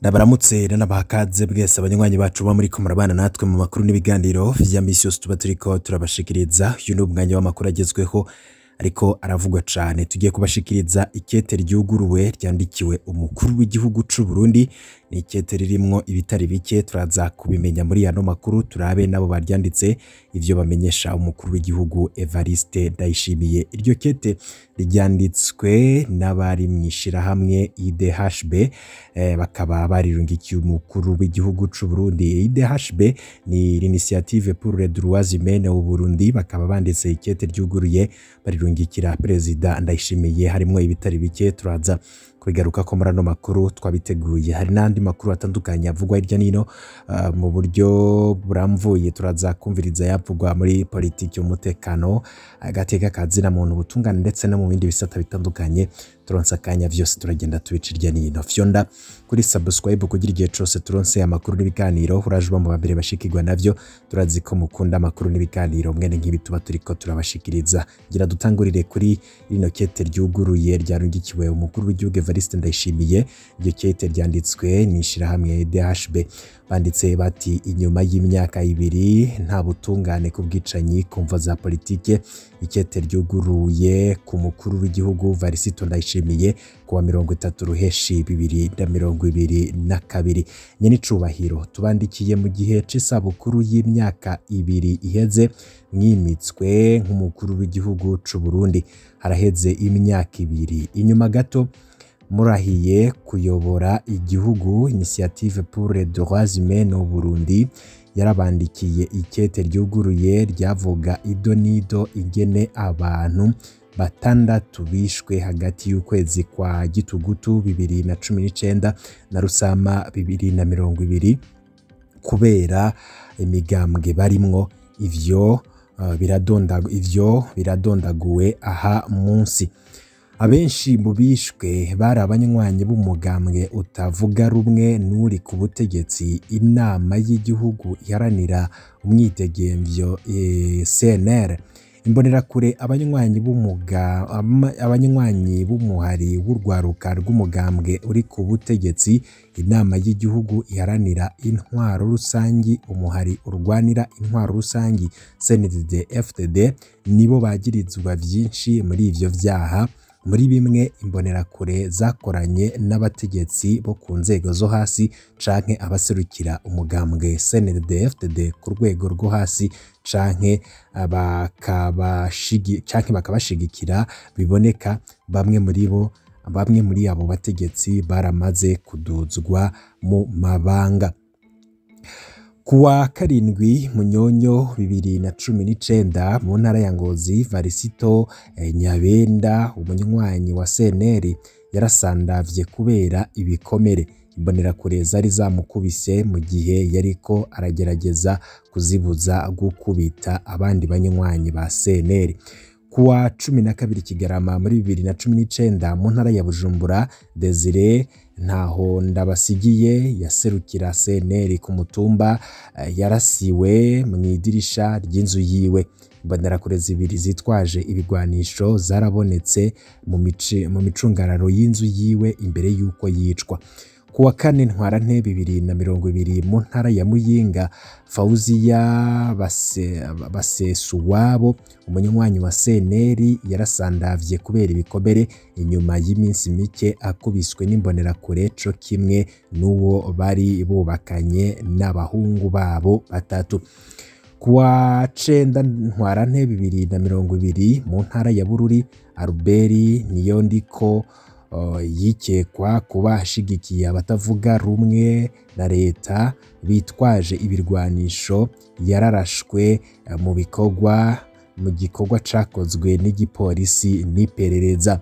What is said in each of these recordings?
Ndabaramutse nanabaha ikaze bwese abanywanyi bacu ba muriko murabana natwe mu makuru n'ibiganiro vya misi yose tuba turiko turabashikiriza. Uyu ni umwanya w'amakuru agezweho ariko aravugwa cane. Tugiye kubashikiriza ikete ryuguruwe ryandikiwe umukuru w'igihugu c'u Burundi. Ni ikete ririmwo ibitari bike, turaza kubimenya muri ano makuru, turabe nabo baryanditse ivyo bamenyesha umukuru w'igihugu Evariste Ndayishimiye. Iryo kete ryanditswe n'abari mw'ishirahamwe IDHB, bakaba barirungikiye umukuru w'igihugu c'u Burundi. IDHB ni l'initiative pour les droits humains au Burundi, bakaba banditse ikete ryuguruye barirungikira Perezida Ndayishimiye, harimwo ibitari bike turaza kubigaruka ko muri ano makuru twabiteguye. Hari n'andi makuru atandukanye avugwa hirya nino mu buryo buramvuye, turaza kumviriza yavugwa muri politiki, umutekano, agateka kazina muntu, ubutungane ndetse no mu bindi bisata bitandukanye. Turonse akanya vyose turagenda tubica hirya nino. Fyonda kuri subscribe kugira igihe cose turonse amakuru n'ibiganiro uraje uba mu bambere bashikirwa navyo. Turazi ko mukunda amakuru n'ibiganiro mwene nk'ibi tuba turiko turabashikiriza. Ngira dutangurire kuri rino kete ryuguruye ryarungikiwe umukuru w'igihugu Evariste Ndayishimiye. Iryo kete ryanditswe n'ishirahamwe DHB, banditse bati: inyuma y'imyaka 2 nta butungane ku bwicanyi ku mvo za politike, ikete ryuguruye ku mukuru w'igihugu Varisito Ndayishimiye kuwa 30 Ruheshi 2022. Nyenicubahiro, tubandikiye mu gihe c'isabukuru y'imyaka 2 iheze mwimitswe nk'umukuru w'igihugu c'u Burundi. Haraheze imyaka 2 inyuma gato murahiye kuyobora igihugu. Initiative pour les droits humains au Burundi yarabandikiye ikete ryuguruye ryavuga ido nido ingene abantu 6 bishwe hagati y'ukwezi kwa Gitugutu 2019 na Rusama 2020 kubera imigambwe barimwo. Ivyo biradondaguwe aha munsi. Abenshi mu bishwe bari abanywanyi b'umugambwe utavuga rumwe n'uri ku butegetsi, inama y'igihugu iharanira umwidegemvyo CNR. Imbonerakure, abanywanyi b'umuhari w'urwaruka rw'umugambwe uri ku butegetsi, inama y'igihugu iharanira intwaro rusangi, umuhari urwanira intwaro rusangi CNDD FDD, nibo bagirizwa vyinshi muri ivyo vyaha. Muri bimwe imbonerakure zakoranye n'abategetsi bo ku nzego zo hasi canke abaserukira umugambwe CNDD FDD ku rwego rwo hasi canke bakabashigikira biboneka. Bamwe muri abo bategetsi baramaze kuduzwa mu mabanga. Kuwa 7 Munyonyo 2019 mu ntara ya Ngozi, Varisito Nyabenda umunywanyi wa CNR yarasandavye kubera ibikomere. Imbonerakure zari zamukubise mu gihe yariko aragerageza kuzibuza gukubita abandi banywanyi ba CNR. Kuwa 12 Kigarama muri 2019 mu ntara ya Bujumbura, Desire Ntaho Ndabasigiye yaserukira CNR ku mutumba yarasiwe mu idirisha ry'inzu yiwe. Imbonerakure 2 zitwaje ibigwanisho zarabonetse mu micungararo y'inzu yiwe imbere y'uko yicwa. Kuwa 4 Ntwarante 2020 mu ntara ya Muyinga, Fauziya Basesuwabo umunywanyi wa CNR yarasandavye kubera ibikomere inyuma y'iminsi mike akubiswe n'imbonerakure co kimwe n'uwo bari bubakanye n'abahungu babo 3. Kuwa 9 Ntwarante 2020 mu ntara ya Bururi, Albert Niyondiko yikekwa kuba ashigikiye abatavuga rumwe na leta bitwaje ibirwanisho yararashwe mu gikorwa cakozwe n'igipolisi n'iperereza.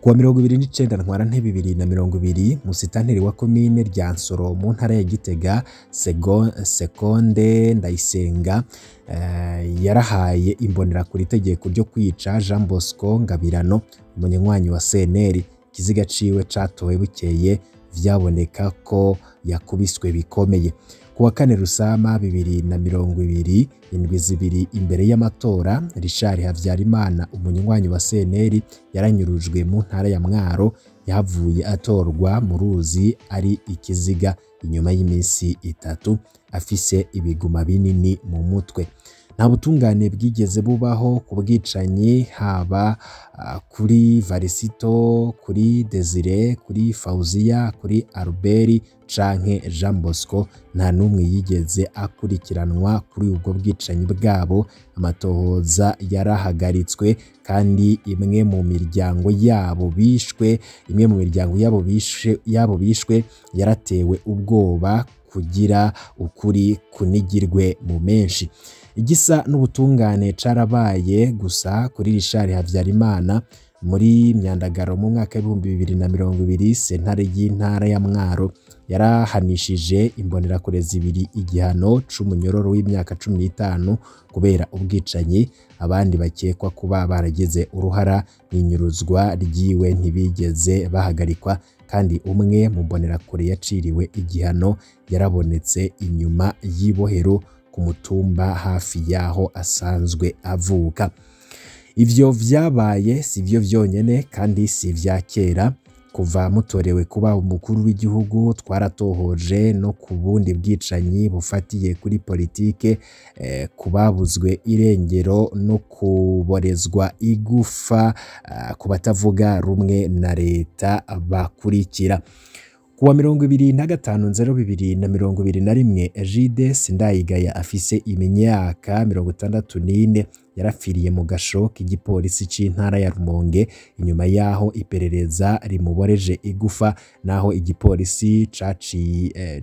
Kuwa 29 Ntwarante 2020 musitanteri wa komine Ryansoro mu ntara ya Gitega Sekonde Ndayisenga yarahaye imbonerakure itegeko ryo kwica Jean Bosco Ngabirano umunywanyi wa CNR. Ikiziga ciwe catowe bukeye vyaboneka ko yakubiswe bikomeye. Kuwa kane Rusama 2020, indwi zibiri imbere y'amatora, Richard Havyarimana, umunywanyi wa CNL, yaranyurujwe mu ntara ya Mwaro. Yahavuye atorwa mu ruzi ari ikiziga inyuma y'iminsi 3, afise ibiguma binini mu mutwe. Nta butungane bwigeze bubaho ku bwicanyi, haba kuri Varisito, kuri Desire, kuri Fauzia, kuri Albert canke Jean Bosco. Nta n'umwe yigeze akurikiranwa kuri ubwo bwicanyi bwabo. Amatohoza yarahagaritswe, kandi imwe mu miryango yabo bishwe, imwe mu miryango yabo bishwe yaratewe ubwoba kugira ukuri kunigirwe mu menshi. Igisa n'ubutungane carabaye gusa kuri Richard Havyarimana. Muri Myandagaro mu mwaka w'ibihumbi 2020, sentare y'intara ya Mwaro yarahanishije imbonerakure zibiri igihano c'umunyororo w'imyaka 15 kubera ubwicanyi. Abandi bakekwa kuba baragize uruhara n'inyuruzwa ryiwe ntibigeze bahagarikwa, kandi umwe mu mbonerakure yaciriwe igihano yarabonetse inyuma y'ibohero ku mutumba hafi yaho asanzwe avuka. Ivyo vyabaye si vyo vyonyene kandi si vya kera. Kuva mutorewe kuba umukuru w'igihugu, twaratohoje no ku bundi bwicanyi bufatiye kuri politike, kubabuzwe irengero no kuborezwa igufa, ku batavuga rumwe na leta bakurikira. Kuwa 25/02/2021, Egide Sindayigaya afise imyaka 64 yarapfiriye mu gasho k'igipolisi c'intara ya Rumonge inyuma yaho iperereza rimuboreje igufa, naho igipolisi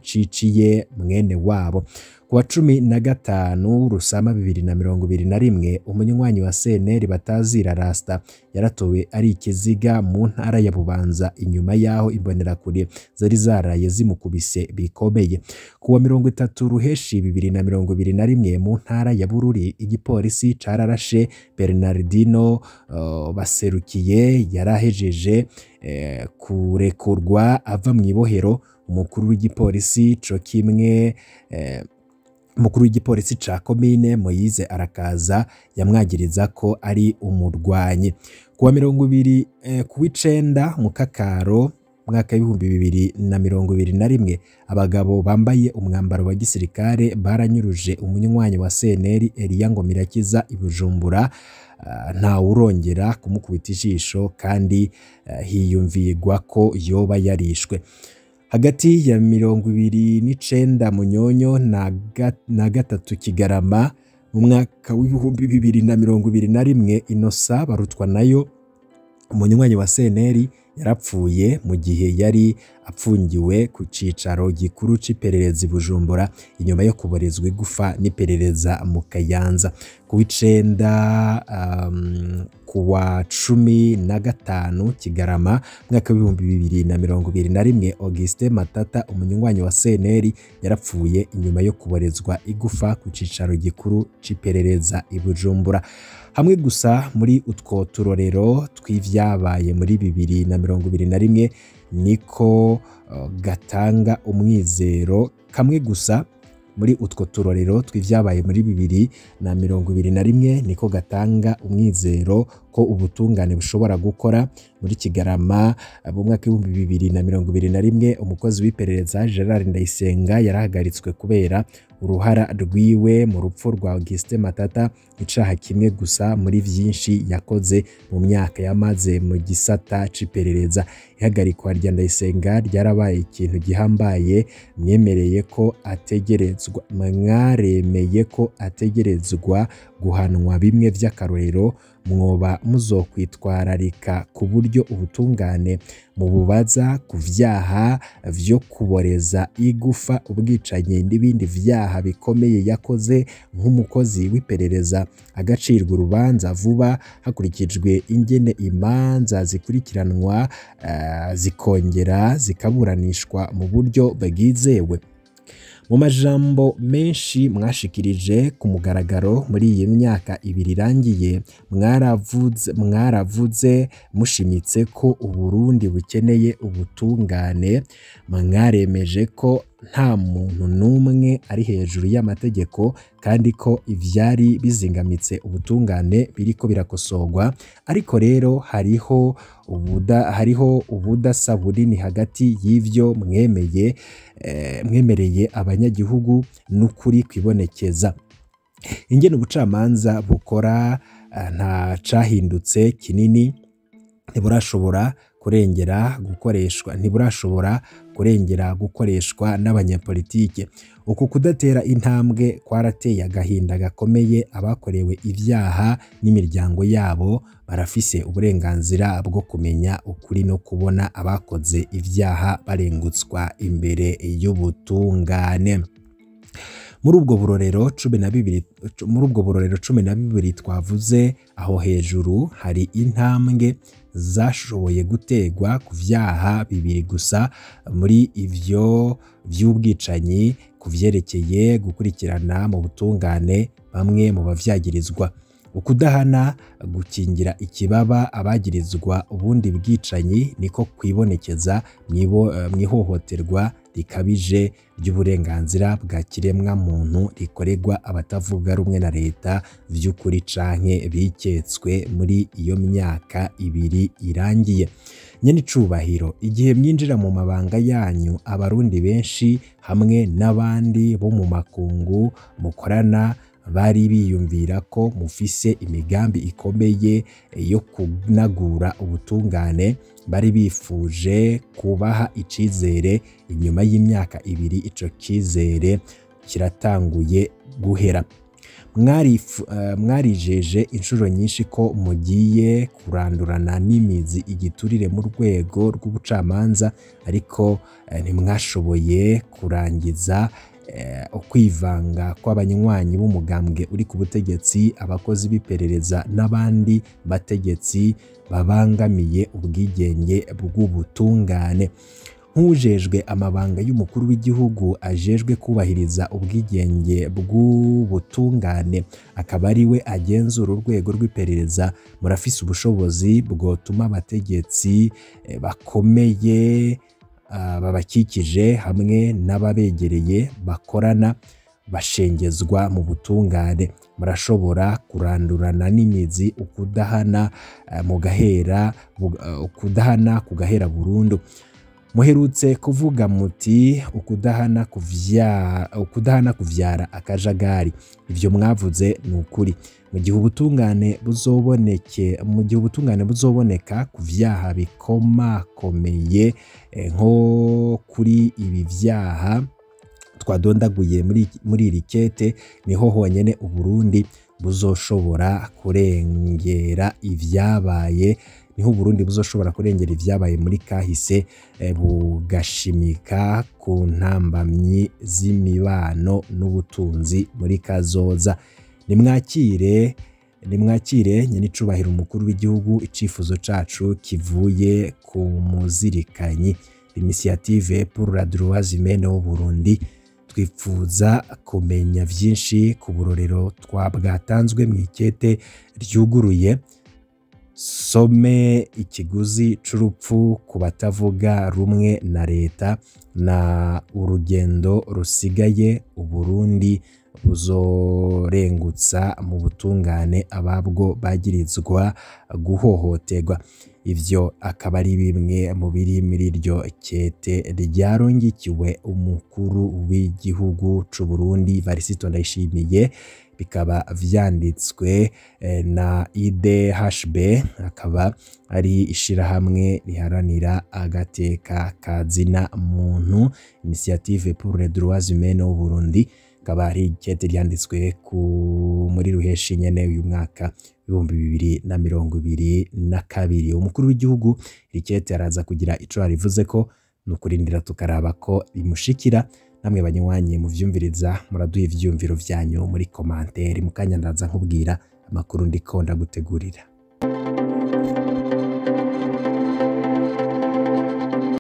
ciciye mwene wabo. Kuwa 15 Rusama 2021, umunywanyi wa CNL batazira Rasta yaratowe ari ikiziga mu ntara ya Bubanza inyuma yaho imbonerakure zari zaraye zimukubise bikomeye. Kuwa 30 Ruheshi 2021, mu ntara ya Bururi igipolisi cararashe Bernardino Baserukiye yarahejeje kurekurwa ava mu ibohero. Umukuru w'igipolisi co kimwe umukuru w'igipolisi ca komine Moyize Arakaza yamwagiriza ko ari umurwanyi. Kuwa 20 kuw'icenda Mukakaro mwaka w'ibihumbi 2021, abagabo bambaye umwambaro wa gisirikare baranyuruje umunywanyi wa CNL Eliya Ngomirakiza i Bujumbura. Nta urongera kumukubita ijisho, kandi hiyumvigwa ko yoba yarishwe. Hagati ya 29 Munyonyo na 3 Kigarama mu mwaka w'ibihumbi 2021, Inosa Barutwa nayo umunywanyi wa CNL yarapfuye mu gihe yari apfungiwe ku cicaro gikuru c'iperereza i Bujumbura inyuma yo kuborezwa igufa n'iperereza mu Kayanza. Ku w'icenda kuwa 15 Kigarama mwaka w'ibihumbi 2021, Auguste Matata umunywanyi wa CNL yarapfuye inyuma yo kuborezwa igufa ku cicaro gikuru c'iperereza i Bujumbura. Hamwe gusa muri utwo turorero tw'ivyabaye muri 2021 niko gatanga umwizero. Kamwe gusa muri utwo turorero tw'ivyabaye muri 2021 niko gatanga umwizero ko ubutungane bushobora gukora. Muri Kigarama mu mwaka w'ibihumbi 2021, umukozi w'iperereza Gerard Ndayisenga yarahagaritswe kubera uruhara rwiwe mu rupfu rwa Auguste Matata, icaha kimwe gusa muri vyinshi yakoze mu myaka yamaze mu gisata c'iperereza. Ihagarikwa rya Ndayisenga ryarabaye ikintu gihambaye. Mwemereye ko ategerezwa, mwaremeye ko ategerezwa guhanwa bimwe vy'akarorero, mwoba muzokwitwararika ku buryo ubutungane mububaza ku vyaha vyo kuboreza igufa, ubwicanyi n'ibindi vyaha bikomeye yakoze nk'umukozi w'iperereza, agacirwa urubanza vuba hakurikijwe ingene imanza zikurikiranwa, zikongera zikaburanishwa mu buryo bwizewe. Mu majambo menshi mwashikirije ku mugaragaro muri iyi myaka ibiri irangiye, mwaravuze mushimitse ko Uburundi bukeneye ubutungane, mwaremeje ko nta muntu n'umwe ari hejuru y'amategeko kandi ko ivyari bizingamitse ubutungane biriko birakosorwa, ariko rero hariho ubudasa bunini hagati y'ivyo mwemeye mwemereye abanyagihugu n'ukuri kwibonekeza. Ingene ubucamanza bukora nta cahindutse kinini, ntiburashobora kurengera gukoreshwa n'abanyepolitike. Uku kudatera intambwe kwarateye agahinda gakomeye abakorewe ivyaha n'imiryango yabo. Barafise uburenganzira bwo kumenya ukuri no kubona abakoze ivyaha barengutswa imbere y'ubutungane. Muri ubwo burorero 12 twavuze aho hejuru, hari intambwe zashoboye gutegwa ku vyaha 2 gusa muri ivyo vy'ubwicanyi ku vyerekeye gukurikirana mu butungane bamwe mu bavyagirizwa. Ukudahana gukingira ikibaba abagirizwa ubundi bwicanyi niko kwibonekeza mwihohoterwa rikabije ry'uburenganzira bwa kiremwa muntu rikorerwa abatavuga rumwe na leta vy'ukuri canke biketswe muri iyo myaka 2 irangiye. Nyenicubahiro, igihe mwinjira mu mabanga yanyu, abarundi benshi hamwe n'abandi bo mu makungu mukorana bari biyumvira ko mufise imigambi ikomeye yo kunagura ubutungane. Bari bifuje kubaha icizere. Inyuma y'imyaka 2 ico cizere kiratanguye guhera. Mwarijeje inshuro nyinshi ko mugiye kurandurana n'imizi igiturire mu rwego rw'ubucamanza, ariko ntimwashoboye kurangiza ukwivanga kw'abanywanyi b'umugambwe uri ku butegetsi, abakozi b'iperereza n'abandi bategetsi babangamiye ubwigenge bw'ubutungane. Nk'ujejwe amabanga y'umukuru w'igihugu ajejwe kubahiriza ubwigenge bw'ubutungane, akaba ari we agenzura urwego rw'iperereza, murafise ubushobozi bwotuma abategetsi bakomeye babakikije hamwe n'ababegereye bakorana bashengezwa mu butungane. Murashobora kurandurana n'imizi ukudahana ukudahana kugahera burundu. Muherutse kuvuga muti ukudahana kuvyara akajagari. Ivyo mwavuze ni ukuri. Mu gihe ubutungane buzoboneka ku vyaha bikomakomeye nko kuri ibi vyaha twadondaguye muri iri kete, niho honyene Uburundi buzoshobora kurengera ivyabaye. Niho Burundi buzoshobora kurengera ivyabaye muri kahise, bugashimika ku ntambamyi z'imibano n'ubutunzi muri kazoza. Nimwakire nyenicubahiro umukuru w'igihugu, icifuzo cacu kivuye ku muzirikanyi Initiative pour la droits humaines au Burundi. Twifuza kumenya vyinshi ku burorero twabwatanzwe mw'ikete ryuguruye. Some ikiguzi c'urupfu ku batavuga rumwe na leta na urugendo rusigaye Uburundi buzorengutsa mu butungane ababwo bagirizwa guhohoterwa. Ivyo akaba ari bimwe mu biri muri iryo kete ryarongikiwe umukuru w'igihugu c'u Burundi Varisito Ndayishimiye, bikaba vyanditswe na IDHB, akaba ari ishirahamwe riharanira agateka ka zina muntu, Initiative pour les droits humains au Burundi. Akaba ari ikete ryanditswe muri ruheshi nyene uyu mwaka 2022. Umukuru w'igihugu iri kete araza kugira ico arivuze ko nukurindira tukaraba ko rimushikira. Namwe banywanyi muvyumviriza, muraduha ivyumviro vyanyu muri commentaire. Mukanya ndaza nkubwira amakuru ndiko ndagutegurira.